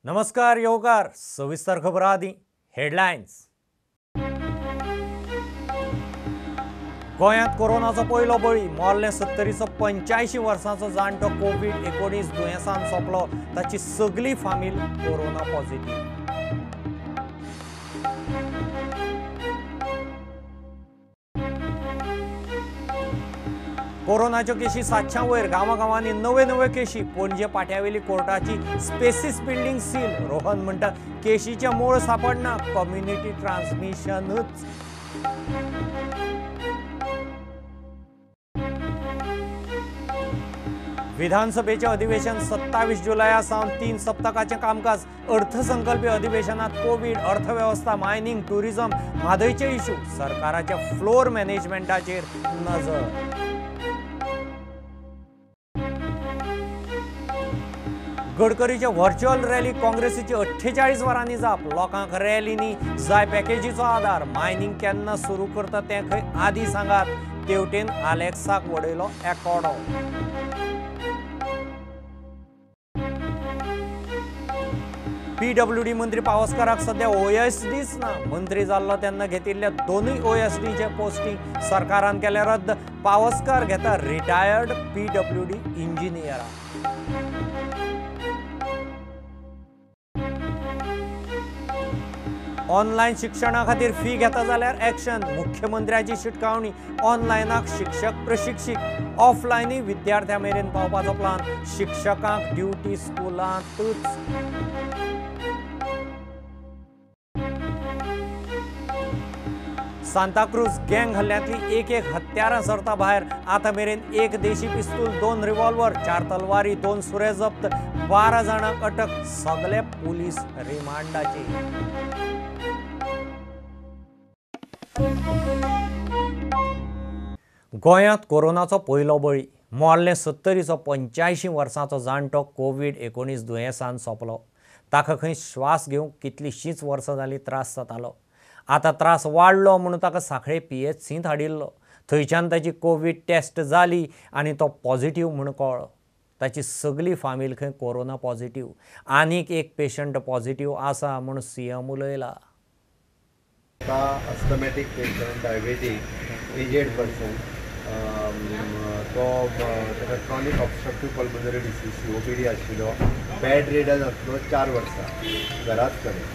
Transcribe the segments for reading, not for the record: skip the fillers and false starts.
नमस्कार येवकार सविस्तर खबर आदी हेडलायन्स। गोंयांत कोरोनाचो पयलो बळी मोर्लें 70चो 85 वर्सांचो जाणटो कोवीड-19 दुयेंसान सोंपलो। ताची सगली फामील कोरोना पॉझिटिव्ह। कोरोनाच्यो केशी 700 वयर, गांवागांवांनी नवे नवे केशी। पणजे पाट्यावेली कोर्टाची स्पेसीस बिल्डिंग सील। रोहन म्हणटा केशीचें मूळ सापडना, कम्युनिटी ट्रान्समिशनूच। विधानसभेचें अधिवेशन 27 जुलया सावन 3 सप्तकाचें कामकाज। अर्थसंकल्पीय अधिवेशनात कोवीड, अर्थवेवस्था, मायनिंग, टुरिझम, म्हादयचे इशू, सरकाराच्या फ्लोर मॅनेजमेंटाचेर नजर। गडकरीचे व्हर्च्युअल रॅली काँग्रेसीची 48 वरांनी जाप। लोकांक रॅलींनी जाय पॅकेजीचो आदार। मायनिंग केन्ना सुरू करता तें खंय आदी सांगात। तेवटेन आलेक्साक वडयलो एकोडो। पीडब्ल्यूडी मंत्री पावसकाराक सध्या ओएसडीच ना। मंत्री जाल्लो तेन्ना घेतिल्ल्या दोनूय ओएसडीचे पोस्टिंग सरकारान केलें रद्द। पावसकार घेता रिटायर्ड पीडब्ल्यूडी इंजिनियरा। ऑनलायन शिक्षणा खातीर फी घेता जाल्यार एक्शन। मुख्यमंत्र्याची शिटकावणी। ऑनलायनाक शिक्षक प्रशिक्षीत, ऑफलायनूय विद्यार्थ्यां मेरेन पावपाचो प्लान। शिक्षकांक ड्युटी स्कुलांतूच। सांताक्रूज गँग हल्ल्यांतली एक एक हत्यारां सरता भायर। आतां मेरेन 1 देशी पिस्तूल, 2 रिव्हॉल्वर, 4 तलवारी, 2 सुरे जप्त, 12 जाणांक अटक, सगळे पुलीस रिमांडाचे। गोंयांत कोरोनाचो पयलो बळी मोर्लें 70चो 85 वर्सांचो जाणटो कोवीड-19 दुयेंसान सोंपलो। ताका खंय श्वास घेवंक कितलींशींच वर्सां जालीं त्रास जातालो। आतां त्रास वाडलो म्हणून ताका सांखळे पीएचसींत हाडिल्लो। थंयच्यान ताची कोवीड टेस्ट जाली आनी तो पॉझिटिव्ह म्हूण कळ्ळो। ताची सगली फामील खंय कोरोना पॉझिटिव्ह। आनीक एक पेशंट पॉझिटिव्ह आसा म्हूण CM उलयला। Asthmatic patient, diabetic, aged person, तो ताका chronic obstructive pulmonary disease COPD आशिल्लो, बेड रिडन आसलो 4 वर्सां घराच कडेन।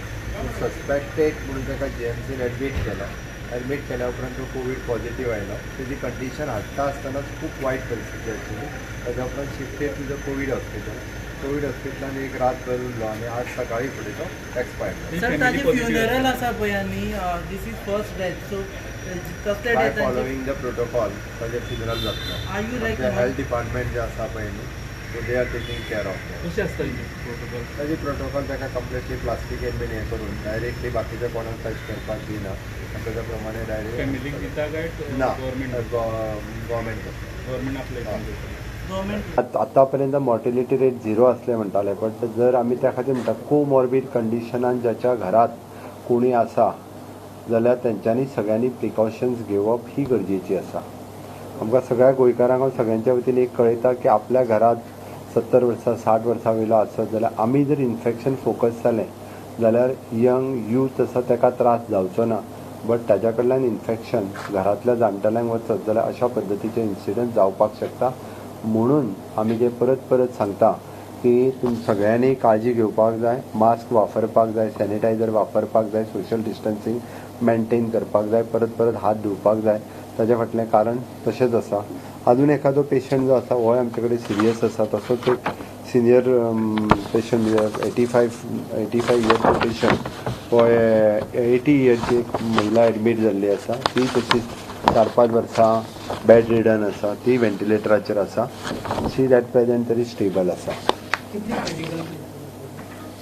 सस्पेक्टेड म्हणून ताका जीएमसीन एडमीट केलो। एडमीट केल्या उपरांत तो कोवीड पॉझिटिव्ह आयलो। तेजी कंडिशन हाडटा आसतनाच खूब वायट परिस्थिती आशिल्ली। ताज्या उपरांत shifted to the Covid hospital. Covid हॉस्पिटलान एक रातभर उरलो आनी आज सकाळी फुडें तो एक्सपायर्ड। सर, ताजें फ्युनरल आसा पळय आनी this is first death, so कसले बाय फॉलोइंग the protocol ताजें फ्युनरल जातलो। हेल्थ डिपार्टमेंट जें आसा पळय न्ही, so they are taking care of that. कशें आसता प्रोटोकॉल? ताजी प्रोटोकॉल ताका कंप्लिटली प्लास्टीक बीन हें करून डायरेक्टली बाकीच्या कोणाक टच करपाक दिना आनी ताच्या प्रमाणे डायरेक्ट फॅमिलीक दिता काय ना, गव्हर्मेंट करता। गव्हर्मेंट आपलें आतापर्यंत मॉर्टेलिटी रेट 0 असले म्हणटाले, बट जर आमी त्या खातीर म्हणटा कोमॉर्बीड कंडिशनान ज्याच्या घरात कोणी आसा जाल्यार तेंच्यांनी सगळ्यांनी प्रिकॉशन्स घेवप ही गरजेची आसा। आमकां सगळ्या गोंयकारांक हांव सगळ्यांच्या वतीन एक कळयता की आपल्या घरात 70 वर्सां 60 वर्सां वयलो आसत जाल्यार आमी जर इन्फेक्शन फोकस जालें जाल्यार यंग यूथ आसा ताका त्रास जावचो ना, बट ताज्या कडल्यान इन्फेक्शन घरांतल्या जाणटेल्यांक वचत जाल्यार अशा पद्दतीचे इन्सिडंट जावपाक शकता। म्हणून आमी जे परत परत सांगता की तुम सगळ्यांनी काळजी घेवपाक जाय, मास्क वापरपाक जाय, सॅनिटायझर वापरपाक जाय, सोशल डिस्टन्सिंग मेंटेन करपाक जाय, परत परत हात धुवपाक जाय। ताज्या फाटलें कारण तशेंच आसा। अजून एखादो पेशंट जो आसा होय आमचे कडेन सिरियस आसा। तसोच एक सिनियर पेशंट 85 इयर्सचो पेशंट होय 80 इयर्सची एक महिला एडमीट जाल्ली आसा। ती तशीच 4-5 वर्सां बेड रिडन आसा, ती व्हेंटिलेटराचेर आसा। शी एट प्रेजेंट तरी स्टेबल आसा।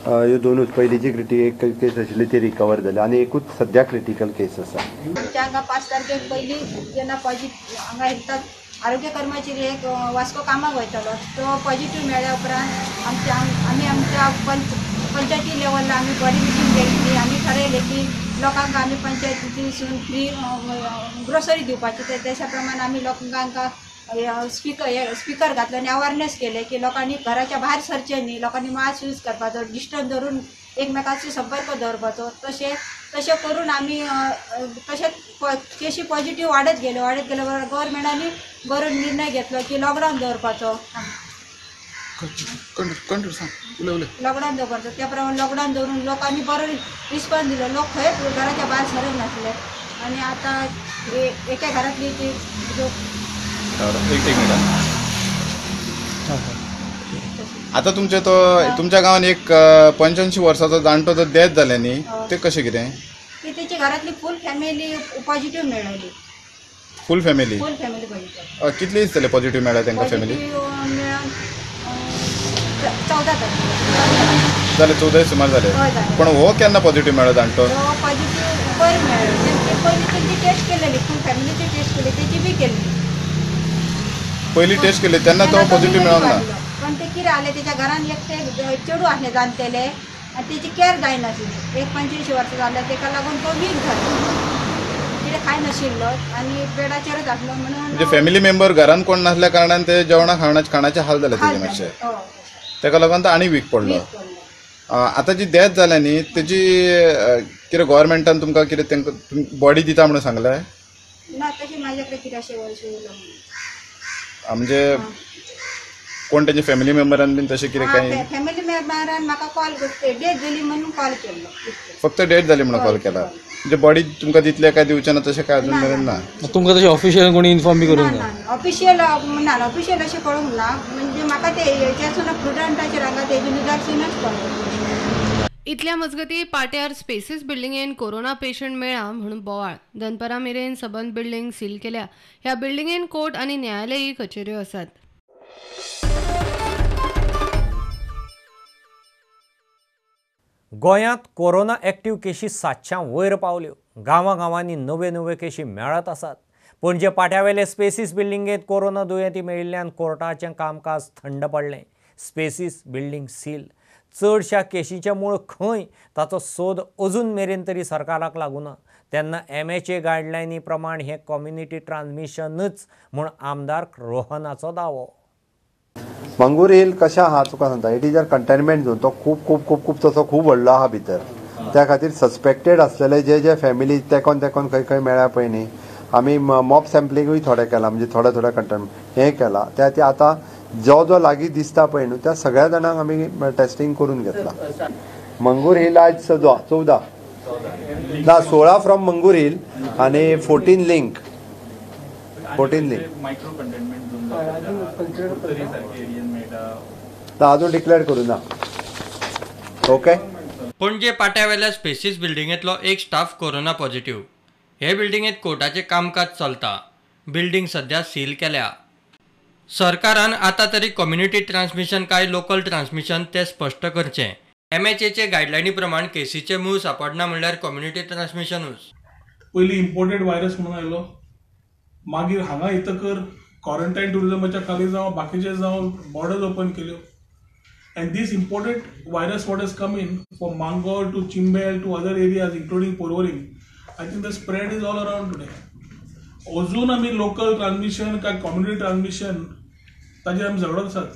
ह्यो दोनूच पयलींची एक केस आशिल्ली ती रिकवर जाली आनी एकूच सद्या क्रिटिकल केस आसा। आमच्या हांगा 5 तारखेक पयलीं जेन्ना पॉझिटिव्ह हांगा हेल्थाक आरोग्य कर्मचारी एक वास्को कामाक वयतालो, तो पॉझिटिव्ह मेळ्ळ्या उपरांत आमच्या आमी आमच्या पंचायती लेवलार आमी बरी मिटींग घेतली आनी थारायलें की लोकांक आमी पंचायतीसून फ्री ग्रोसरी दिवपाची। तशा प्रमाणे आमी लोकांक स्पिकर घातलो आनी अवेरनेस केले की लोकांनी घराच्या भायर सरचें न्ही, लोकांनी मास्क यूज करपाचो, डिस्टन्स धरून एकमेकांशी संपर्क दवरपाचो. तशें तशें करून आमी तशें केशी पॉझिटिव्ह वाडत गेल्यो, वाडत गेल्या बरोबर गव्हर्मेंटांनी बरो निर्णय घेतलो की लॉकडावन दवरपाचो, लॉकडावन दवरपाचो. त्या प्रमाणे लॉकडावन दवरून लोकांनी बरो रिस्पॉन्स दिलो. लोक खंयच घराच्या भायर सरक नासले आनी आतां एका घरांतली ती एक मिनिट. आता तुमचे तो तुमच्या गांवान एक 85 वर्साचो जाणटो जो डेथ जाले न्ही, ते कशें कितें? ती तेची घरांतली फूल फॅमिली पॉझिटिव्ह मेळ्ळी. Full family? Full family positive. कितले दीस जाले पॉझिटिव्ह मेळ्ळा तांकां फॅमिली? मेळून 14 तारखेर जाले, 14 सुमार जाले. पण हो केन्ना पॉझिटिव्ह मेळ्ळो जाणटो? पॉझिटिव्ह पयर मेळ्ळो. तेंची पयलीं तेंची टेस्ट केलेली, फूल फॅमिलीची टेस्ट केली, तेची बी केल्ली. पयली टेस्ट केली तेन्ना तो पॉझिटिव्ह मेळोंक ना. पण ते कितें जालें, तेच्या घरान एकटे चेडूं आसलें जाणटेलें आनी तेची कॅर जायनाशिल्ली. एक 85 वर्सां जालें, तेका लागून तो वीक जालो, कितें खाय नाशिल्लो आनी बेडाचेरच आसलो. म्हणून म्हणजे फॅमिली मेंबर घरान कोण नासल्या कारणान ते जेवणा खाणाचे हाल जाले तेजे मातशे, तेका लागून तो आनी वीक पडलो. आतां जी डेथ जाल्या न्ही तेजी कितें गव्हर्मेंटान तुमकां कितें तांकां बॉडी दिता म्हणून सांगलें? ना, तशें म्हाजे कडेन कितें अशें म्हणजे कोण तेंचे फॅमिली मेंबरान बीन तशें कितें कांय? फॅमिली मेंबरान म्हाका कॉल, डेथ जाली म्हणून कॉल केल्लो. फक्त डेथ जाली म्हणून कॉल केला? म्हणजे बॉडी तुमकां दितले काय दिवचे ना तशें काय अजून मेरेन ना? तुमकां तशें ऑफिशियल कोणी इन्फॉर्म बी करूंक ना? ऑफिशियल ना, ऑफिशियल अशें कळूंक ना. म्हणजे म्हाका ते हेच्यासून प्रुडंटाचेर हांगा तेजे न्यूजारसूनच कळ्ळें. इतल्या मजगती पाट्यार स्पेसीस बिल्डिंगेन कोरोना पेशंट मेळ्ळा म्हणून बोवाळ. दनपरा मेरेन सबंद बिल्डिंग सील केल्या. ह्या बिल्डिंगेन कोर्ट आनी न्यायालयी कचेऱ्यो आसात. गोंयांत कोरोना एक्टिव्ह केशी 700 वयर पावल्यो. गांवां-गांवांनी नव्यो नव्यो केशी मेळत आसात. पणजे पाट्यावेले स्पेसीस बिल्डिंगेंत कोरोना दुयेंती मेळिल्ल्यान कोर्टाचें कामकाज थंड पडलें. Species building seal. चडश्या केशींचें मूळ खंय ताचो सोद अजून मेरेन तरी सरकाराक लागूना. तेन्ना MHA गायडलायनी प्रमाण हें कम्युनिटी ट्रान्समिशनच म्हूण आमदार रोहनाचो दावो. मंगूर हिल कशें आहा तुका सांगता, it is a containment zone. तो खूब खूब खूब खूब तसो खूब व्हडलो आहा भितर. त्या खातीर सस्पेक्टेड आसलेले जे जे फॅमिली तेकोन तेकोन खंय खंय मेळ्ळ्या पळय न्ही, आमी मॉप सॅम्पलिंगूय थोडें केलां, म्हणजे थोडे थोडे कंटेनमेंट हें केलां. त्या खातीर आतां जो जो लागीं दिसता पळय न्हू त्या सगळ्या जाणांक आमी टेस्टिंग करून घेतलां. मंगूर हिल आज 14 ना 16 फ्रॉम मंगूर हिल आनी 14 लिंक, 14 लिंक ना अजून डिक्लेअर करूं ना. ओके. पणजे पाट्यावेल्या स्पेसीस बिल्डिंगेंतलो एक स्टाफ कोरोना पॉझिटिव्ह. हे बिल्डिंगेंत कोर्टाचें कामकाज चलता. बिल्डिंग सध्या सील केल्या. सरकारान आतां तरी कम्युनिटी ट्रान्समिशन काय लोकल ट्रान्समिशन तें स्पश्ट करचें. MHAचे गायडलायनी प्रमाण केसीचें मूळ सांपडना म्हणल्यार कम्युनिटी ट्रान्समिशनूच. पयलीं इम्पोर्टेड व्हायरस म्हणून आयलो, मागीर हांगा येतकर क्वॉरंटायन टुरिजमाच्या खाली जावं बाकीचे जावं बॉर्डर्स ओपन केल्यो. And this imported virus what has come in from Mangol to Chimbel to other areas including Porvorim, I think the spread is all around today. अजून आमी लोकल ट्रान्समिशन काय कम्युनिटी ट्रान्समिशन ताजेर आमी झगडत आसात.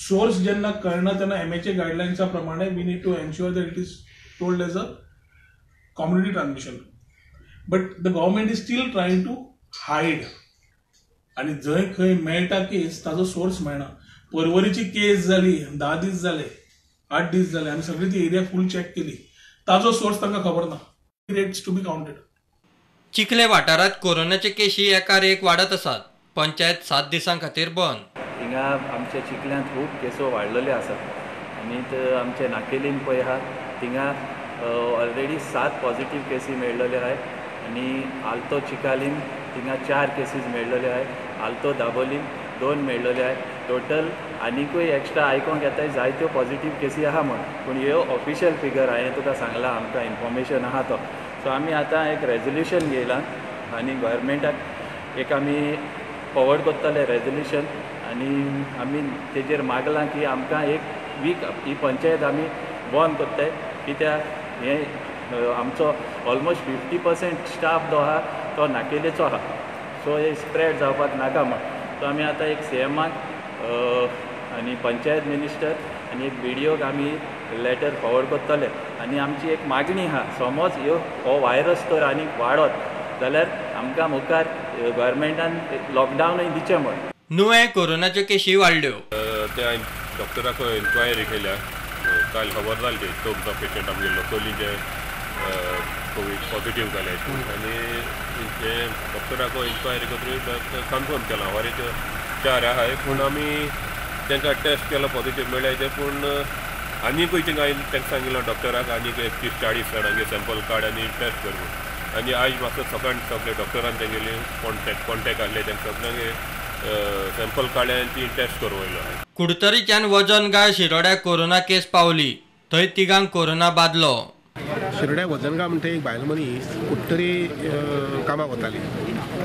Source जेन्ना कळना तेन्ना MHA गायडलायन्सा प्रमाणे we need to ensure that it is told as a community transmission. But the government is still trying to hide. आनी जंय खंय मेळटा केस ताजो सोर्स मेळना. पर्वरीची केस जाली 10 दीस जाले, 8 दीस जाले, आमी सगळी ती एरिया फूल चॅक केली, ताजो सोर्स तांकां खबर ना. Rates to be counted. Chikhale वाठारांत कोरोनाचे केशी एकार एक वाडत आसात. पंचायत 7 दिसां खातीर बंद. हिंगा आमच्या चिखल्यांत खूब केसो वाडलेल्यो आसात आनी आमचे नाकेलीन पळय आहा थिंगा ऑलरेडी 7 पॉझिटिव्ह केसी मेळ्ळेल्यो आहाय आनी आल्तो चिकालीन थिंगा 4 केसीस मेळ्ळेल्यो आहाय, आल्तो दाबोलीन 2 मेळ्ळेल्यो आहाय. टोटल आनिकूय एक्स्ट्रा आयकोंक येताय जायत्यो पॉझिटिव्ह केसी आहा म्हूण, पूण ह्यो ऑफिशियल फिगर हांवें तुका सांगलां, आमकां इन्फॉर्मेशन आहा तो. सो आमी आतां एक रेजोल्युशन घेयलां आनी गव्हर्मेंटाक एक आमी फॉवर्ड करतले रेजोल्युशन आनी आमी तेजेर मागलां की आमकां एक वीक ही पंचायत आमी बंद करताय, कित्याक हें आमचो ऑलमोस्ट 50% स्टाफ जो आहा तो नाकेलेचो आहा. सो हे स्प्रेड जावपाक नाका म्हण. सो आमी आतां एक सीएमाक आनी पंचायत मिनिस्टर आनी एक बीडीओक आमी लेटर फॉरवर्ड करतले आनी आमची एक मागणी आहा, समज ह्यो हो व्हायरस तर आनीक वाडत जाल्यार आमकां मुखार गव्हर्मेंटान लॉकडावनूय दिचें म्हूण. नुवें कोरोनाच्यो केशी वाडल्यो. ते हांवें डॉक्टराक इन्क्वायरी केल्या, काल खबर जाली ती चौदा पेशंट आमगे लोकली जे कोवीड पॉझिटिव्ह जाले आनी हे डॉक्टराक इन्क्वायरी करतकीर कन्फर्म केलां वरेच 4 आहाय, पूण आमी तांकां टेस्ट केलो पॉझिटिव्ह मेळ्ळे ते, पूण आनीकूय तांकां तांकां सांगिल्लो डॉक्टराक आनीक 30-40 जाणांगे सॅम्पल काड आनी टेस्ट कर म्हूण. आनी आयज म्हाका सकाळ सगळे डॉक्टरान तेंगेले कॉन्टेक्ट आहले तांकां सगळ्यांगे सॅम्पल काडले आनी ती टेस्ट करूं वयलो. कुडतरीच्यान वजनगाळ शिरोड्या कोरोना केस पावली, थंय तिगांक कोरोना बादलो. शिरोड्या वजनगाळ म्हणटा एक बायल मनीस कुडतरी कामाक वताली,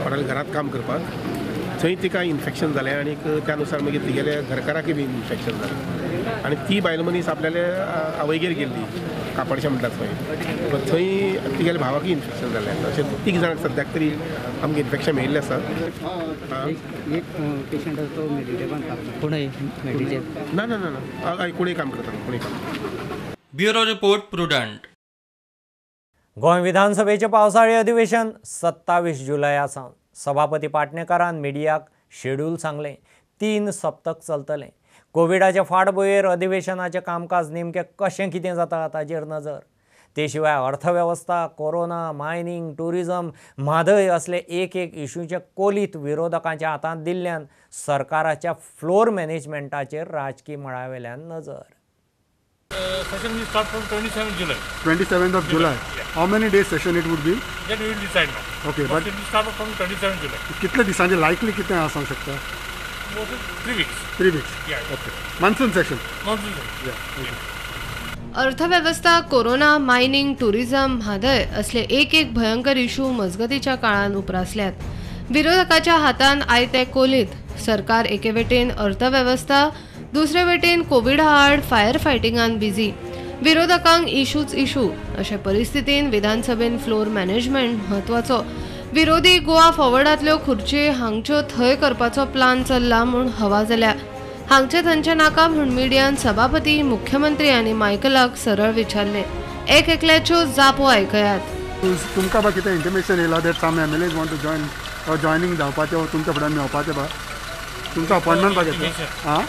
कोणाल्या घरांत काम करपाक, थंय तिका इन्फेक्शन जालें आनी त्या नुसार मागीर तिगेल्या घरकाराकय बी इन्फेक्शन जालें आनी ती बायल मनीस आपल्याले आवयगेर गेल्ली कापडशें म्हणटात थंय, थंय तिगेल्या भावाकय इन्फेक्शन जालें. अशें 3 जाणांक सद्याक तरी आमकां इन्फेक्शन मेळिल्लें आसा. एक पेशंट आसा तो मेडिटेबान काम कोणय मेडिटेब ना ना ना ना कोणूय काम करता, कोणूय काम. Bureau report, Prudent. Goa विधानसभेचें पावसाळी अधिवेशन 27 जुलया सावन. सभापती पाटणेकारान मिडियाक शेड्यूल सांगलें, 3 सप्तक चलतलें. कोविडाच्या फाटभुंयेर अधिवेशनाचें कामकाज नेमकें कशें कितें जाता ताचेर नजर. ते शिवाय अर्थवेवस्था, कोरोना, मायनिंग, ट्युरिझम, म्हादय असले एक एक इशूचे कोलीत विरोधकांच्या हातांत दिल्ल्यान सरकाराच्या फ्लोर मॅनेजमेंटाचेर राजकी मळावेल्यान नजर. Session will start from 27th July. 27th of July. Yeah. How many days session it would be? That we will decide now. Okay, but it will start from 27th July. कितले दिसांचे likely कितले आसूंक शकता? 3 weeks. 3 weeks. Yeah. Okay. Monsoon session. Monsoon session. Yeah. Okay. अर्थवेवस्था, corona, mining, tourism, Mhadei असले एक एक भयंकर इशू मजगतीच्या काळान उप्रासल्यात. विरोधकाच्या हातान आयते कोलीत. सरकार एके वटेन अर्थवेवस्था, दुसरे वटेन कोविडा आड फायर फायटिंगान बिझी. विरोधकांक इशूच इशू. अशे परिस्थितीन विधानसभेन फ्लोर मॅनेजमेंट म्हत्वाचो. विरोधी गोवा फॉवर्डांतल्यो खुर्ची हांगच्यो थंय करपाचो प्लान चल्ला म्हूण हवा जाल्या. हांगचे थंयचे नाका म्हूण मिडियान सभापती, मुख्यमंत्री आनी मायकलाक सरळ विचारले. एक एकल्याच्यो जापो आयकयात. तुमकां बा कितें इंटिमेशन येयला that some MLAs want to join or joining जावपाचें, तुमच्या फुड्यान मेळपाचें बा, तुमचो अपॉयंटमेंट बा घेतला? आं,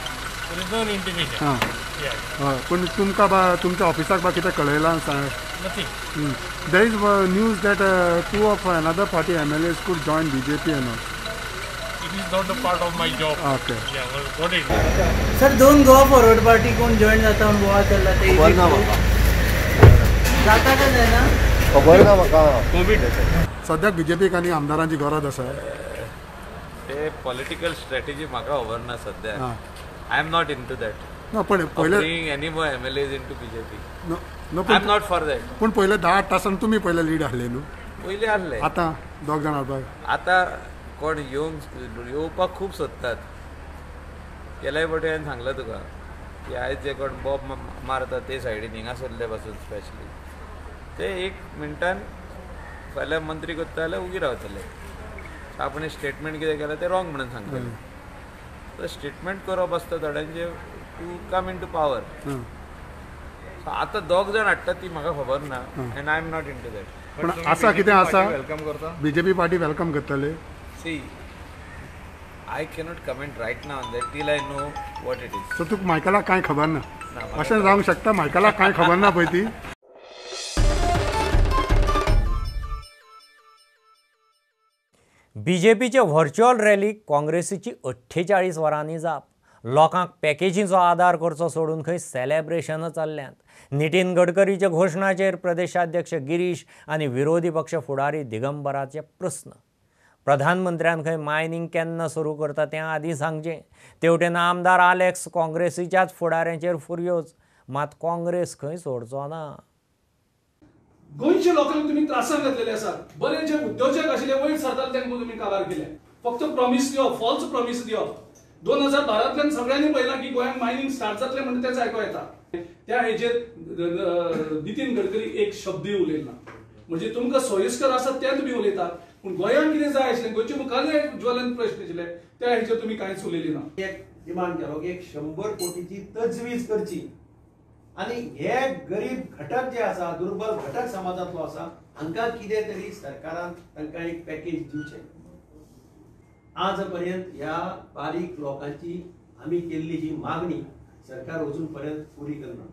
हां, हय, पूण तुमकां बा तुमच्या ऑफिसाक बा कितें कळयलां? There is news that 2 of another party MLAs could join BJP and all. It is not a part of my job. Okay. Yeah, well, what is sir, 2 Goa forward party कोण जॉईन जाता म्हूण बोवाळ चल्ला ते खबर ना म्हाका. जाता काय जायना खबर ना म्हाका. कोवीड सद्याक बीजेपीक आनी आमदारांची गरज आसा. ते पॉलिटिकल स्ट्रॅटेजी म्हाका खबर ना सद्याक. I am not into that. No, पण पहिले bringing any more MLAs into BJP. No, no, I am not for that. पण पहिले 10 तासान तुमी पहिले लीड आहले न्हू? पयले आहले. आतां दोग जाण हाडपाक आतां कोण येवपाक खूब सोदतात. गेल्याय फावटी हांवें सांगलां तुका की आयज जे कोण बॉब मारता ते सायडीन हिंगासरले पासून स्पेशली ते एक मिनटान फाल्यां मंत्री करता जाल्यार उगी रावतले. आपणें स्टेटमेंट कितें केलां तें रॉंग म्हणून सांगतले. तर स्टेटमेंट करप आसता थोड्यांचे to come into power. आतां दोग जाण हाडटा ती म्हाका खबर ना and I am not into that. पूण आसा कितें आसा बीजेपी पार्टी welcome करतले? See, I cannot comment right now on that till I know what it is. So तुका मायकलाक कांय खबर ना? अशें जावंक शकता मायकलाक कांय खबर ना पळय ती. बीजेपीचे व्हर्च्युअल रॅलीक काँग्रेसीची 48 वरांनी जाप. लोकांक पॅकेजीचो आदार करचो सोडून खंय सेलेब्रेशनां चल्ल्यांत. नितीन गडकरीच्या घोशणाचेर प्रदेशाध्यक्ष गिरीश आनी विरोधी पक्ष फुडारी दिगंबराचे प्रस्न. प्रधानमंत्र्यान खंय मायनिंग केन्ना सुरू करता तें आदीं सांगचें. तेवटेन आमदार आलेक्स काँग्रेसीच्याच फुडाऱ्यांचेर फुरयोज. मात काँग्रेस खंय सोडचो ना. गोंयच्या लोकांक तुमी त्रासान घातलेले आसात. बरे जे उद्योजक आशिल्ले वयर सरताले तांकां तुमी काबार केले. फक्त प्रॉमीस दिवप, फॉल्स प्रॉमीस दिवप. 2012तल्यान सगळ्यांनी पळयलां की गोंयांत मायनिंग स्टार्ट जातलें म्हणून तेच आयको येता. त्या हेजेर नितीन गडकरी एक शब्दूय उलयला ना. म्हणजे तुमकां सोयीस्कर आसा तें तुमी उलयतात, पूण गोंयांत कितें जाय आशिल्लें, गोंयचे मुखाल्ले ज्वलन प्रश्न आशिल्ले त्या हेचेर तुमी कांयच उलयली ना. एक डिमांड केलो की 100 कोटीची तजवीज करची आनी हे गरीब घटक जे आसा, दुर्बल घटक समाजांतलो आसा, हांकां कितें तरी सरकारान तांकां एक पॅकेज दिवचें. आज पर्यंत ह्या बारीक लोकांची आमी केल्ली ही मागणी सरकार अजून पर्यंत पुरी करना.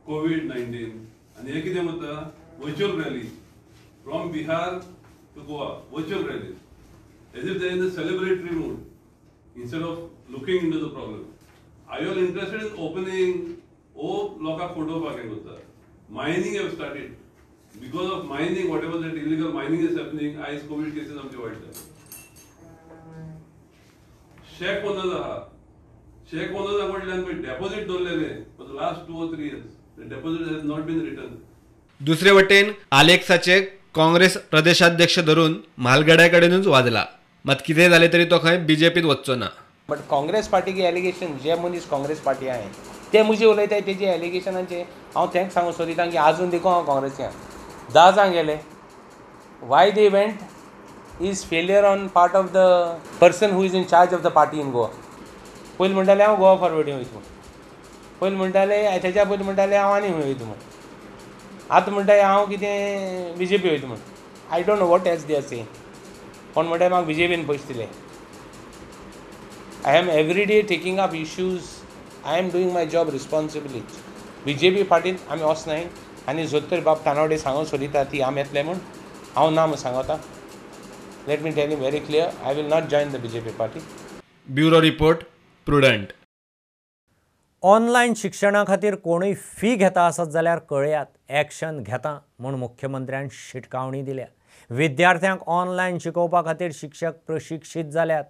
कोवीड-19 आनी हे कितें म्हणटा virtual rally from Bihar to Goa, virtual rally as if they in a celebratory mood instead of looking into the problem. Are you all interested in opening ओ लोकांक फोटोवपाक हें करता? Mining have started because of mining, whatever that illegal mining is happening. आयज Covid cases आमचे वाडटा. Shack owners आहा, shack ओनर्सा कडल्यान पळय डेपॉझीट दवरलेले for the last 2 or 3 years, the deposit has not been return. दुसरे वटेन आलेक्साचे काँग्रेस प्रदेशाध्यक्ष धरून म्हालगड्याकडेनूच वाजला. मात कितें जालें तरी तो खंय बीजेपीत वचचो ना. बट काँग्रेस पार्टीचे एलिगेशन, जे मनीस काँग्रेस पार्टी आहे ते मुजे उलयताय तेजे एलिगेशनाचे हांव तेंक सांगूंक सोदिता की आजून देखून हांव काँग्रेसी आहा. 10 जाण गेले, why they went is failure on part of the person who is in charge of the party in Goa. पयलीं म्हणटाले हांव गोवा फॉरवर्डींग वयता म्हूण, पयलीं म्हणटाले तेच्या पयलीं म्हणटाले हांव आनी खंय वयता म्हूण, आतां म्हणटा हांव कितें बीजेपी वयता म्हूण. I don't know what else they are saying. कोण म्हणटा म्हाका बीजेपीन पयशे दिले. I am every day taking up issues, I am doing my job responsibly. BJP पार्टीन आमी वचनाय आनी जर तर बाब तानावडे सांगूंक सोदिता ती आमी येतले म्हूण, हांव ना म्हूण सांगता. Let me tell you very clear, I will not join the BJP party. Bureau report, Prudent. Online शिक्षणा खातीर कोणूय फी घेता आसत जाल्यार कळयात, एक्शन घेता म्हूण मुख्यमंत्र्यान शिटकावणी दिल्या. विद्यार्थ्यांक ऑनलायन शिकोवपा खातीर शिक्षक प्रशिक्षीत जाल्यात.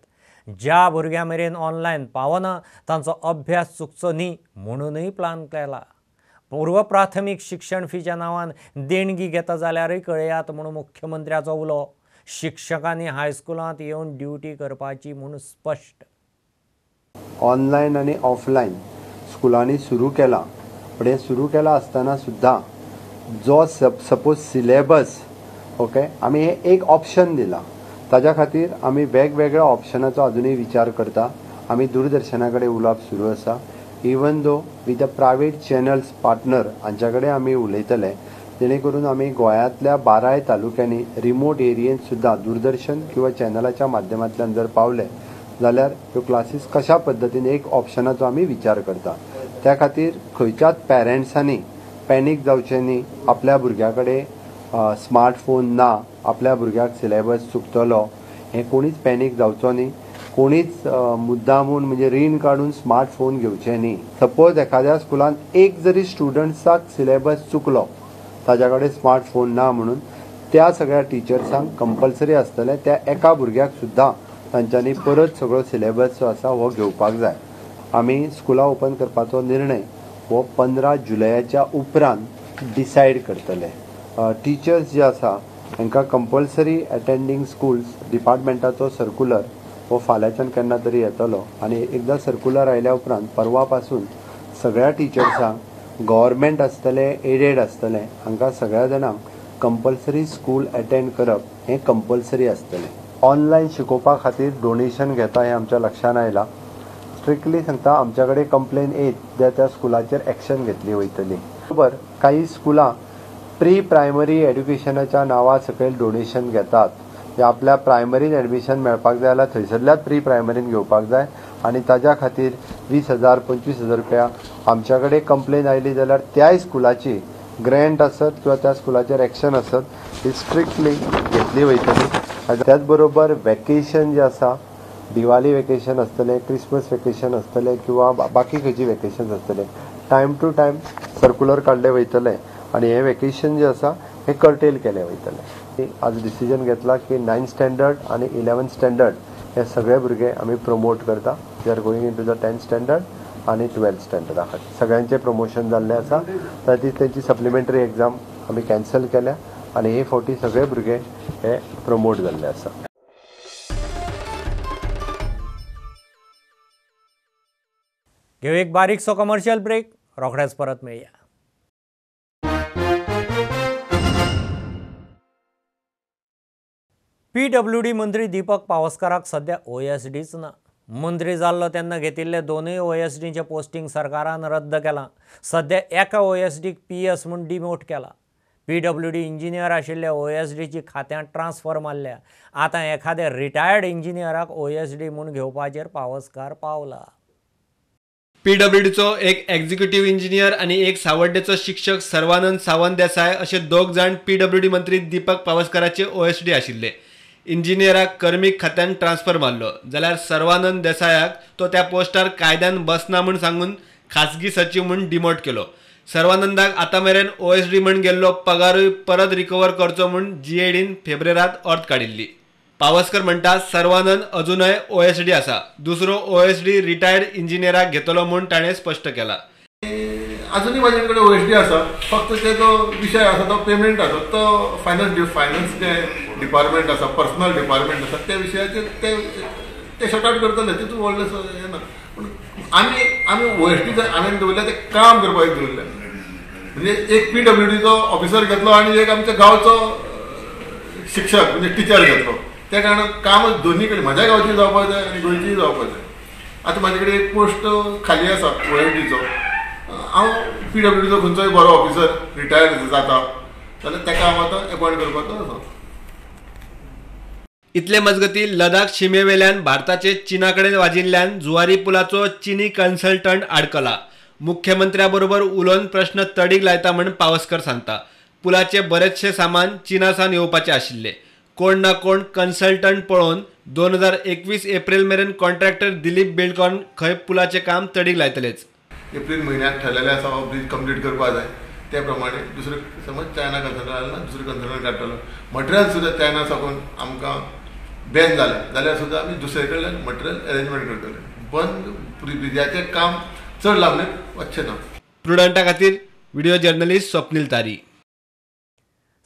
ज्या भुरग्यां मेरेन ऑनलायन पावना तांचो अभ्यास चुकचो न्ही म्हणूनय प्लान केला. पूर्व प्राथमीक शिक्षण फीच्या नांवान देणगी घेता जाल्यारय कळयात म्हूण मुख्यमंत्र्याचो उलो. शिक्षकांनी हायस्कुलांत येवन ड्युटी करपाची म्हूण स्पश्ट. ऑनलायन आनी ऑफलायन स्कुलांनी सुरू केला, पण हें सुरू केलां आसतना सुद्दां जो सपोज सिलेबस ओके आमी हें एक ऑप्शन दिलां, ताज्या खातीर आमी वेगवेगळ्या ऑप्शनाचो अजुनूय विचार करता. आमी दूरदर्शना कडेन उलोवप सुरू आसा, even though with the private channels partner हांच्या कडेन आमी उलयतले, जेणे करून आमी गोंयांतल्या 12 तालुक्यांनी रिमोट एरियेंत सुद्दां दूरदर्शन किंवा चॅनलाच्या माध्यमांतल्यान जर पावले जाल्यार ह्यो क्लासीस कशा पद्दतीन एक ऑप्शनाचो आमी विचार करता. त्या खातीर खंयच्याच पेरंट्सांनी पॅनीक जावचें न्ही, आपल्या भुरग्या कडेन स्मार्टफोन ना, आपल्या भुरग्याक सिलेबस चुकतलो हें कोणीच पॅनीक जावचो न्ही. कोणीच मुद्दामून म्हणजे रीण काडून स्मार्टफोन घेवचें न्ही. सपोज एखाद्या स्कुलान एक जरी स्टुडंट्साक सिलेबस चुकलो, ताज्या कडेन स्मार्टफोन ना म्हणून, त्या सगळ्या टिचर्सांक कंपल्सरी आसतलें त्या एका भुरग्याक सुद्दां तांच्यांनी परत सगळो सिलेबस जो आसा हो घेवपाक जाय. आमी स्कुलां ओपन करपाचो निर्णय हो 15 जुलयाच्या उपरांत डिसायड करतले. टिचर्स जे आसा हांकां कंपल्सरी अटेंडींग स्कुल्स डिपार्टमेंटाचो सर्कुलर हो फाल्यांच्यान केन्ना तरी येतलो आनी एकदां सर्कुलर आयल्या उपरांत परवा पासून सगळ्या टिचर्सांक गव्हर्मेंट आसतलें, एडेड आसतलें, हांकां सगळ्या जाणांक कंपल्सरी स्कूल अटेंड करप हें कंपल्सरी आसतलें. ऑनलायन शिकोवपा खातीर डोनेशन घेता हें आमच्या लक्षान आयलां. स्ट्रिक्टली सांगता, आमच्या कडेन कंप्लेन येत जाल्यार त्या स्कुलाचेर एक्शन घेतली वयतली. बरोबर, काही स्कुलां प्री प्रायमरी एड्युकेशनाच्या नांवा सकयल डोनेशन घेतात, जे आपल्या प्रायमरीन एडमिशन मेळपाक जाय जाल्यार थंयसरल्याच प्री प्रायमरीन घेवपाक जाय आनी ताज्या खातीर 20,000 25,000 रुपया. आमच्या कडेन कंप्लेन आयली जाल्यार त्याय स्कुलाची ग्रँट आसत किंवा त्या स्कुलाचेर एक्शन आसत ही स्ट्रिक्टली घेतली वयतली. त्याच बरोबर वेकेशन जें आसा, दिवाळी वेकेशन आसतलें, क्रिसमस वेकेशन आसतलें किंवा बाकी खंयची वेकेशन आसतलें, टायम टू टायम सर्कुलर काडले वयतले आनी हें वेकेशन जें आसा हें कर्टेल केलें वयतलें. आज डिसिजन घेतला की 9th standard आनी 11th standard हे सगळे भुरगे आमी प्रमोट करता. They are going into the 10th standard आनी 12th स्टँडर्डा खातीर सगळ्यांचें प्रमोशन जाल्लें आसा. ताची तेंची सप्लिमेंटरी एग्जाम आमी कॅन्सल केल्या आनी हे फावटी सगळे भुरगे हे प्रमोट जाल्ले आसा. घेऊ एक बारीकसो कमर्शियल ब्रेक, रोखडेच परत मेळया. पीडब्ल्यूडी मंत्री दीपक पावसकाराक सध्या ओएसडीच ना. मंत्री जाल्लो तेन्ना घेतिल्ले दोनूय ओएसडीचें पोस्टिंग सरकारान रद्द केलां. सध्या एका ओएसडीक पीएस म्हूण डिमोट केला. पीडब्ल्यूडी इंजिनियर आशिल्ल्या ओएसडीची खात्यांत ट्रान्सफर मारल्या. आतां एखाद्या रिटायर्ड इंजिनियराक ओएसडी म्हूण घेवपाचेर पावसकार पावला. पीडब्ल्यूडीचो एक एक्झिक्युटिव्ह इंजिनियर आनी एक सावड्डेचो शिक्षक सर्वानंद सावंत देसाय अशे दोग जाण पीडब्ल्यूडी मंत्री दीपक पावसकाराचे ओएसडी आशिल्ले. इंजिनियराक कर्मीक खात्यान ट्रान्सफर मारलो जाल्यार सर्वानंद देसायाक तो त्या पोस्टार कायद्यान बसना म्हूण सांगून खासगी सचीव म्हूण डिमोट केलो. सर्वानंदाक आतां मेरेन ओएसडी म्हूण गेल्लो पगारूय परत रिकवर करचो म्हूण जीएडीन फेब्रेरांत ऑर्द काडिल्ली. पावसकर म्हणटा सर्वानंद अजूनय ओएसडी आसा, दुसरो ओएसडी रिटायर्ड इंजिनियराक घेतलो म्हूण ताणें स्पश्ट केला. अजूनय म्हाजे कडेन ओएसडी आसा, फक्त तेजो विशय आसा तो पेमेंट आसा, तो फायनान्स जे डिपार्टमेंट आसा, पर्सनल डिपार्टमेंट आसा, त्या विशयाचेर ते शॉर्ट आवट करतले, तितून व्हडलें हें ना. पूण आमी ओएसडी जर हांवें दवरल्या तें काम करपाक दवरलें, म्हणजे एक पीडब्ल्यूडीचो ऑफिसर घेतलो आनी एक आमच्या गांवचो शिक्षक म्हणजे टिचर घेतलो. त्या कारणान काम दोन्ही कडेन म्हाज्या गांवची जावपाक जाय आनी गोंयचीय जावपाक जाय. आतां म्हाजे कडेन एक पोस्ट खाली आसा ओएसडीचो, हांव पीडब्ल्यूडीचो खंयचोय बरो ऑफिसर रिटायर्ड जाता जाल्यार ताका हांव आतां एपॉयंट करपाचो आसा. इतले मजगती लडाख शिमेवेल्यान भारताचे चीना कडेन वाजिल्ल्यान जुवारी पुलाचो चीनी कन्सल्टंट आडकला. मुख्यमंत्र्या बरोबर उलोवन प्रश्न तडीक लायता म्हूण पावसकर सांगता. पुलाचे बरेचशे सामान चीना सावन येवपाचे आशिल्ले. कोण ना कोण कन्सल्टंट पळोवन 2021 एप्रिल मेरेन कॉन्ट्रॅक्टर दिलीप बिल्डकॉन खंय पुलाचें काम तडीक लायतलेच. एप्रिल म्हयन्याक ठरलेलें आसा हो ब्रीज कंप्लीट करपाक जाय, त्या प्रमाणे दुसरें समज चायना कन्सल्टंट आसलें ना दुसरें कन्सल्टंट काडटलो. मटेरियल सुद्दां चायना साकून आमकां बॅन जालें जाल्यार सुद्दां आमी दुसरे कडल्यान मटेरियल अरेंजमेंट करतले. बंद ब्रिजाचें काम चड लांबणेर वचचें ना. प्रुडंटा खातीर video journalist Swapnil Tari.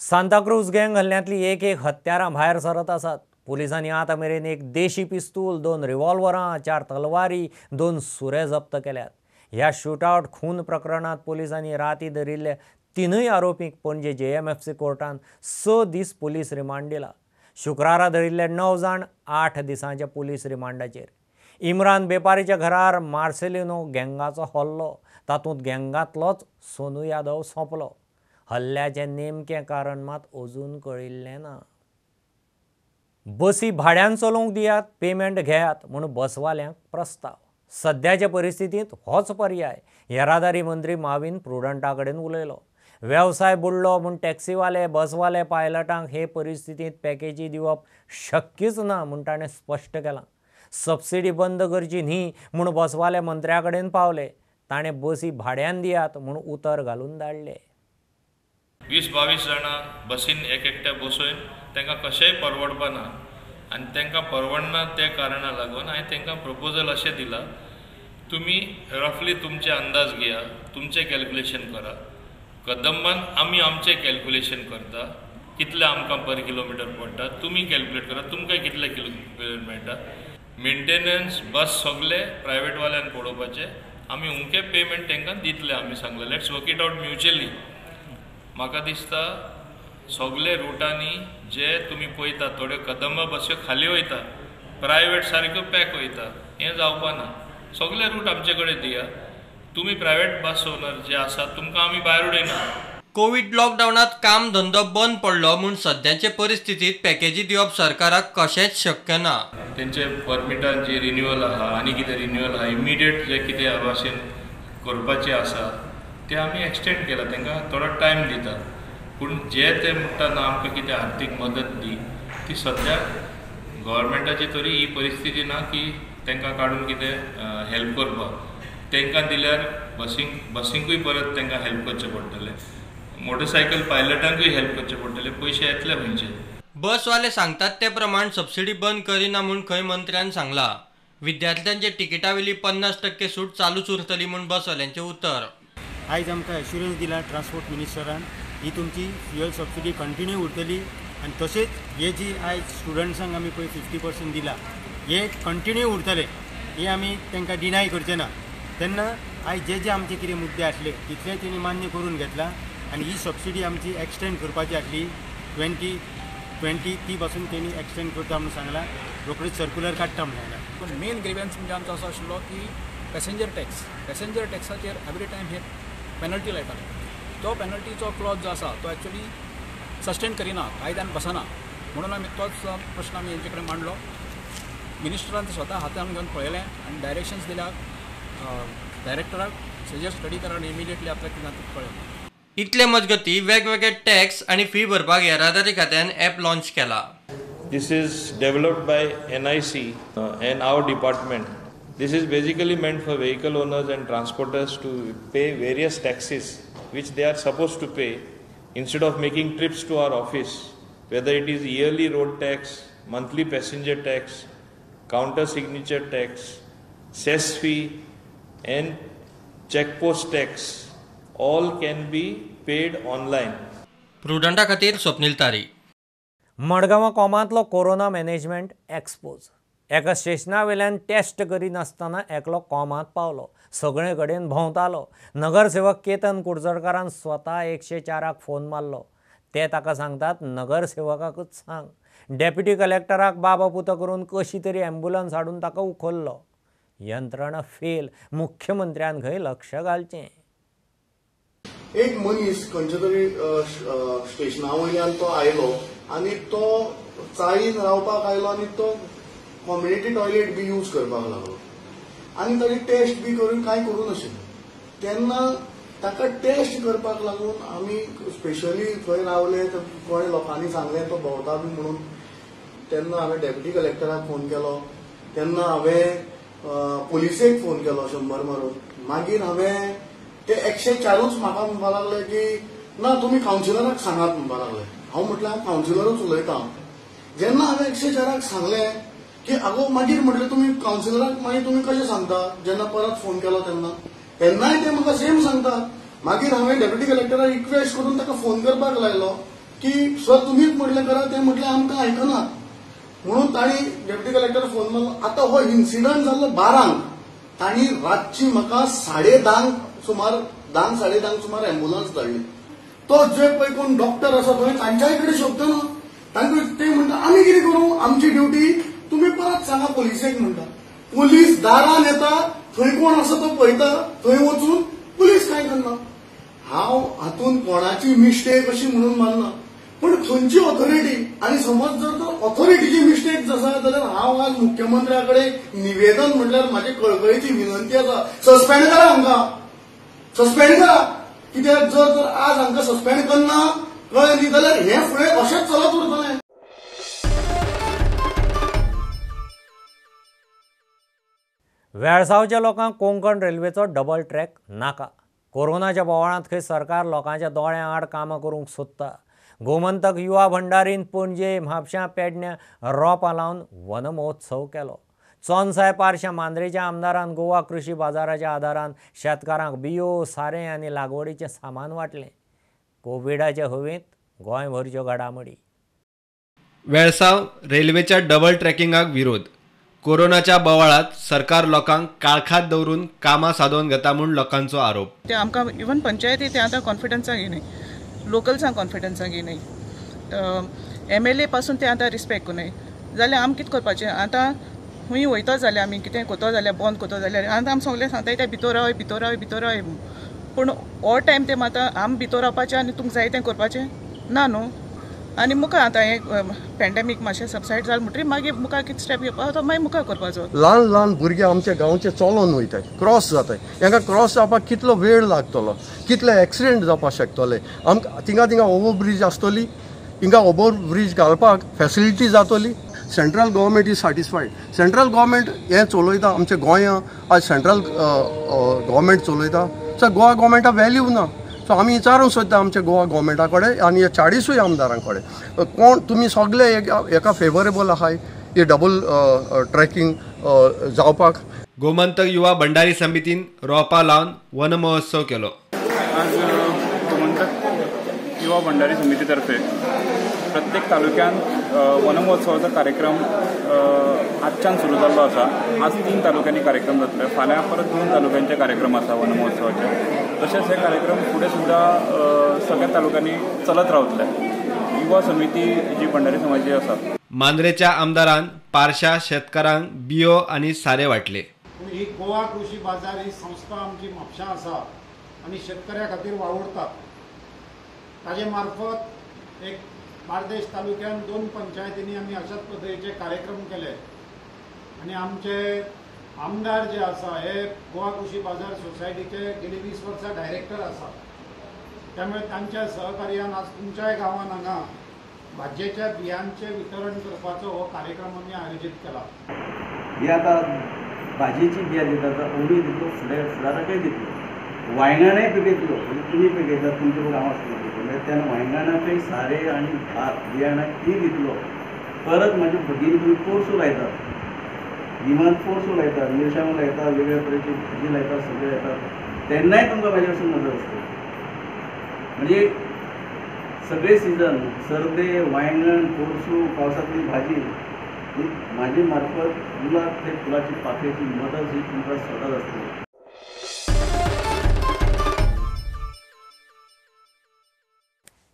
Santacruz gang हल्ल्यांतली एक एक हत्यारां भायर सरत आसात. पुलिसांनी आतां मेरेन एक देशी पिस्तूल, 2 रिव्हॉल्वरां, 4 तलवारी, 2 सुरे जप्त केल्यात. ह्या शूटआवट खून प्रकरणांत पुलिसांनी राती धरिल्ले 3 आरोपींक पणजे जेएमएफसी कोर्टान 6 दीस पुलीस रिमांड दिला. शुक्रारा धरिल्ले 9 जाण 8 दिसांच्या पुलीस रिमांडाचेर. इम्रान बेपारीच्या घरार मार्सेलिनो गँगाचो हल्लो, तातूंत गँगांतलोच सोनू यादव सोंपलो. हल्ल्याचें नेमकें कारण मात अजून कळिल्लें ना. बसी भाड्यान चलोवंक दियात, पेमेंट घेयात म्हूण बसवाल्यांक प्रस्ताव. सद्याचे परिस्थितींत होच पर्याय. येरादारी मंत्री माविन प्रुडंटा कडेन उलयलो. वेवसाय बुडलो म्हूण टॅक्सीवाले, बसवाले, पायलटांक हे परिस्थितींत पॅकेजी दिवप शक्यच ना म्हूण ताणें स्पश्ट केलां. सबसिडी बंद करची न्ही म्हूण बसवाले मंत्र्या कडेन पावले. ताणें बसी भाड्यान दियात म्हूण उतर घालून धाडले. 20-22 जाणां बसीन एक एकट्या बसोवन तांकां कशेंय परवडपा ना आनी तांकां परवडना त्या कारणा लागून हांवें तांकां प्रपोजल अशें दिलां, तुमी रफली तुमचे अंदाज घेया, तुमचें कॅल्क्युलेशन करा, कदंबान आमी आमचें कॅल्क्युलेशन करता, कितले आमकां पर किलोमिटर पडटा तुमी कॅल्क्युलेट करा, तुमकां कितले किलोमिटर मेळटा. मेंटेनन्स बस सगळे प्रायवेटवाल्यान पळोवपाचें, आमी उमके पेमेंट तांकां दितले आमी सांगलें. Let's work it out mutually. म्हाका दिसता सगळे रुटांनी जे तुमी पळयता थोड्यो कदंबा बस्यो खाली वयता, प्रायवेट सारक्यो पॅक वयता, हें जावपा ना. सगळे रूट आमचे कडेन दिया, तुमी प्रायवेट बस ओनर जे आसा तुमकां आमी भायर उडयना. कोवीड लॉकडावनात काम धंदो बंद पडलो म्हूण सद्याचे परिस्थितीत पॅकेजी दिवप सरकाराक कशेंच शक्य ना. तेंचे परमिटां जी रिन्युअल आहा आनी कितें रिन्युअल आहा इमिडिएट जे कितें भाशेन करपाचें आसा ते आमी एक्सटेंड केला, तांकां थोडो टायम दिता. पूण जे ते म्हणटा ना आमकां कितें आर्थीक मदत दी, ती सद्या गव्हर्मेंटाची तरी ही परिस्थिती ना की तांकां काडून कितें हेल्प करपाक. तांकां दिल्यार बसींकूय परत तांकां हेल्प करचें पडटलें, मोटरसायकल पायलटांकूय हेल्प करचें पडटलें, पयशे येतले खंयचे. बसवाले सांगतात ते प्रमाण सबसिडी बंद करिना म्हूण खंय मंत्र्यान सांगलां. विद्यार्थ्यांचे तिकिटावेली 50% सूट चालूच उरतली म्हूण बसवाल्यांचें उतर. आयज आमकां एश्युरन्स दिला ट्रान्सपोर्ट मिनिस्टरान ही तुमची फ्युअल सबसिडी कंटिन्यू उरतली आनी तशेंच हे जी आयज स्टुडंट्सांक आमी पळय 50% दिला हे कंटिन्यू उरतले, हे आमी तांकां डिनाय करचे ना. तेन्ना आयज जे जे आमचे कितें मुद्दे आसले तितले तेणी मान्य करून घेतला आनी ही सबसिडी आमची एक्सटेंड करपाची आसली 20 ती पासून तेणी एक्सटेंड करता म्हणून सांगला, रोखडीच सर्क्युलर काडटा म्हणून सांगला. पूण मेन ग्रिव्हन्स म्हणजे आमचो असो आशिल्लो की पॅसेंजर टॅक्स, पॅसेंजर टॅक्साचेर एवरी टायम हे पेनल्टी लायताले. तो पेनल्टीचो क्लॉज जो आसा तो एक्चुअली सस्टेन करिना, कायद्यान बसना, म्हणून आमी तोच प्रश्न आमी हेंचे कडेन मांडलो. मिनिस्टरान स्वता हातान घेवन पळयलें आनी डायरेक्शन्स दिल्या डायरेक्टराक, सजेस्ट स्टडी करा आनी इमिडिएटली आपल्याक कितें कळयलें. इतले मजगती वेगवेगळे टॅक्स आनी फी भरपाक येरादारी खात्यान ॲप लॉन्च केला. This is developed by NIC and our department. This is basically meant for vehicle owners and transporters to pay various taxes which they are supposed to pay instead of making trips to our office, whether it is yearly road tax, monthly passenger tax, counter signature tax, cess fee and checkpost tax, all can be paid online. प्रुडंटा खातीर स्वप्नील तारी. मडगांवां कोमांतलो corona management expose. एका स्टेशना वयल्यान taste करिनासतना एकलो कोमांत पावलो, सगळे कडेन भोंवतालो. नगरसेवक केतन कुडचडकारान स्वता 104 फोन मारलो. ते ताका सांगतात नगरसेवकाकूच सांग. डेप्युटी कलेक्टराक बाबा पुता करून कशी तरी ॲम्ब्युलन्स हाडून ताका उखल्लो. यंत्रणा फेल, मुख्यमंत्र्यान खंय लक्ष घालचें. एक मनीस खंयच्या तरी स्टेशना वयल्यान तो आयलो आनी तो चाळीन रावपाक आयलो आनी तो कम्युनिटी टॉयलेट बी यूज करपाक लागलो आनी ताची टेस्ट बी करून कांय करूं नाशिल्लें. तेन्ना ताका टेस्ट करपाक लागून आमी स्पेशली थंय रावले, कोणे लोकांनी सांगलें तो भोंवता बी म्हणून. तेन्ना हांवें डेप्युटी कलेक्टराक फोन केलो, तेन्ना हांवें पुलिसेक फोन केलो 100 मारून. मागीर हांवें ते 104 म्हाका म्हणपाक लागले की ना तुमी कावन्सिलराक सांगात म्हणपाक लागले. हांव म्हटलें हांव कावन्सिलरूच उलयतां. जेन्ना हांवें 104 सांगलें की आगो मागीर म्हटलें तुमी कावन्सिलराक मागीर तुमी कशें सांगता, जेन्ना परत फोन केलो तेन्ना तेन्नाय ते म्हाका सेम सांगता. मागीर हांवें डेप्युटी कलेक्टराक रिक्वेस्ट करून ताका फोन करपाक लायलो की सर तुमीच म्हटलें करा, ते म्हटलें आमकां आयकनात म्हणून तांणी डेप्युटी कलेक्टर फोन मारलो. आतां हो इन्सिडंट जाल्लो 12, तांणी रातची म्हाका 10:30 सुमार 10 10:30 सुमार एम्बुलन्स धाडली. तो जे पळय कोण डॉक्टर आसा थंय तांच्याय कडेन सोदतना तांकां ते म्हणटा आमी कितें करूं, आमची ड्युटी तुमी परत सांगा पुलिसेक म्हणटा. पुलीस दारान येता, थंय कोण आसा तो पळयता, थंय वचून पुलीस कांय करना. हांव हातूंत कोणाची मिस्टेक अशी म्हणून मानना, पूण खंयची ऑथॉरिटी आनी समज जर तर ऑथॉरिटीची मिस्टेक आसा जाल्यार हांव आज मुख्यमंत्र्या कडेन निवेदन म्हणल्यार म्हाजी कळकळीची विनंती आसा, सस्पेंड करा हांकां, सस्पेंड करा. कित्याक जर तर आज हांकां सस्पेंड करना कळ्ळें न्ही जाल्यार हें फुडें अशेंच चलत उरतलें. वेळसांवच्या लोकांक कोंकण रेल्वेचो डबल ट्रॅक नाका. कोरोनाच्या बोवाळांत खंय सरकार लोकांच्या दोळ्यां आड कामां करूंक सोदता. गोमंतक युवा भंडारीन पणजे, म्हापशां, पेडण्यां रोपां लावन वनमहोत्सव केलो. चोनसाय पारशा मांद्रेच्या आमदारान गोवा कृशी बाजाराच्या आदारान शेतकारांक बियो, सारें आनी लागवडीचें सामान वांटलें. कोविडाच्या हवेंत गोंयभरच्यो घडामोडी. वेळसांव रेल्वेच्या डबल ट्रॅकिंगाक विरोध. कोरोनाच्या बोवाळांत सरकार लोकांक काळखात दवरून कामां सादोवन घेता म्हूण लोकांचो आरोप. ते आमकां इवन पंचायती ते आतां कॉन्फिडन्साक घेयनाय, लोकल्सांक कॉन्फिडन्साक घेयनाय, MLA पासून ते आतां रिस्पेक्ट करनाय. जाल्यार आमी कितें करपाचें आतां? खूंय वयतो जाल्यार आमी कितें करतो जाल्यार बंद करतो जाल्यार आतां आमी सगळें सांगताय ते भितर रावय, भितर रावय, भितर रावय, पूण ऑल टायम ते मात आमी भितर रावपाचें आनी तुमकां जाय तें करपाचें ना न्हू. आनी मुखार आतां हें पॅन्डेमीक मातशें सबसायड जालें म्हणटकीर मागीर मुखार कितें स्टेप घेवपाचो तो मागीर मुखार करपाचो. ल्हान ल्हान भुरगे आमच्या गांवचे चलोन वयताय, क्रॉस जाताय, हांकां क्रॉस जावपाक कितलो वेळ लागतलो, कितले एक्सिडेंट जावपाक शकतले. आमकां थिंगा थिंगा ओवर ब्रीज आसतली, हिंगा ओवर ब्रीज घालपाक फेसिलिटी जातली. Central government is satisfied. Central government हें चलयता आमच्या गोंया, आज सेंट्रल गव्हर्मेंट चलयता, सो गोवा गव्हर्मेंटाक वॅल्यू ना. सो आमी विचारूंक सोदता आमच्या गोवा गव्हर्मेंटा कडेन आनी ह्या 40 आमदारां कडेन, कोण तुमी सगळे एका फेवरेबल आहाय हे डबल ट्रॅकिंग जावपाक. गोमंतक युवा भंडारी समितीन रोपां लावन वनमहोत्सव केलो. आज गोमंतक युवा भंडारी समिती तर्फे प्रत्येक तालुक्यांत वनमहोत्सवाचो कार्यक्रम आजच्यान सुरू जाल्लो आसा. आज 3 तालुक्यांनी कार्यक्रम जातले, फाल्यां परत 2 तालुक्यांचे कार्यक्रम आसा वनमहोत्सवाचे. तशेंच हे कार्यक्रम फुडें सुद्दां सगळ्या तालुक्यांनी चलत रावतले. युवा समिती जी भंडारी समाजाची आसा. मांद्रेच्या आमदारान पारशा शेतकारांक बियो आनी सारें वांटले. पूण ही गोवा कृशी बाजार ही संस्था आमची म्हापशां आसा आनी शेतकऱ्या खातीर वावुरता. ताजे मार्फत एक बार्देश तालुक्यान 2 पंचायतींनी आमी अशाच पद्दतीचे कार्यक्रम केले आनी आमचे आमदार जे आसा हे गोवा कृशी बाजार सोसायटीचे गेली 20 वर्सां डायरेक्टर आसा. त्यामुळे तांच्या सहकार्यान आज तुमच्याय गांवान हांगा भाजयेच्या बियांचे वितरण करपाचो हो कार्यक्रम आमी आयोजीत केला. ही आतां भाजयेची बियां दितात, ओली दितलो, फुडें फुडाराकय दितलो, वांयगणाय पिकयतलो. म्हणजे तुमी पिकयतात, तुमचे हांव आसतलो म्हणजे तेन्ना वांयगणाकय सारें आनी भात बियाणां ती दितलो. परत म्हाज्या भगिनी तुमी पोरसूं लायतात, गिमान पोरसूं लायतात, मिरसांगो लायतात, वेगवेगळ्या तरेची भाजी लायतात, सगळें लायतात, तेन्नाय तुमकां म्हाजे कडसून मदत आसतली. म्हणजे सगळे सिजन सर्दे, वांयगण, पोरसूं, पावसांतली भाजी ही म्हाजे मार्फत गुलाब ते फुलाची पाकळेची मदत ही तुमकां सदांच आसतली.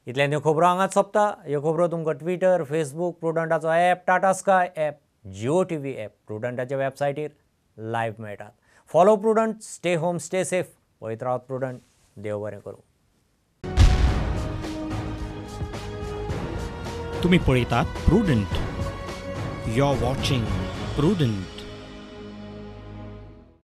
इतल्यान ह्यो खबरो हांगाच सोंपता. ह्यो खबरो तुमकां ट्विटर, फेसबूक, प्रुडंटाचो app, Tata Sky app, Jio TV app, प्रुडंटाच्या वेबसायटीर live मेळटात. Follow Prudent, stay home, stay safe. पळयत रावात प्रुडंट. देव बरें करूं. तुम्ही पळयतात Prudent. You are watching Prudent.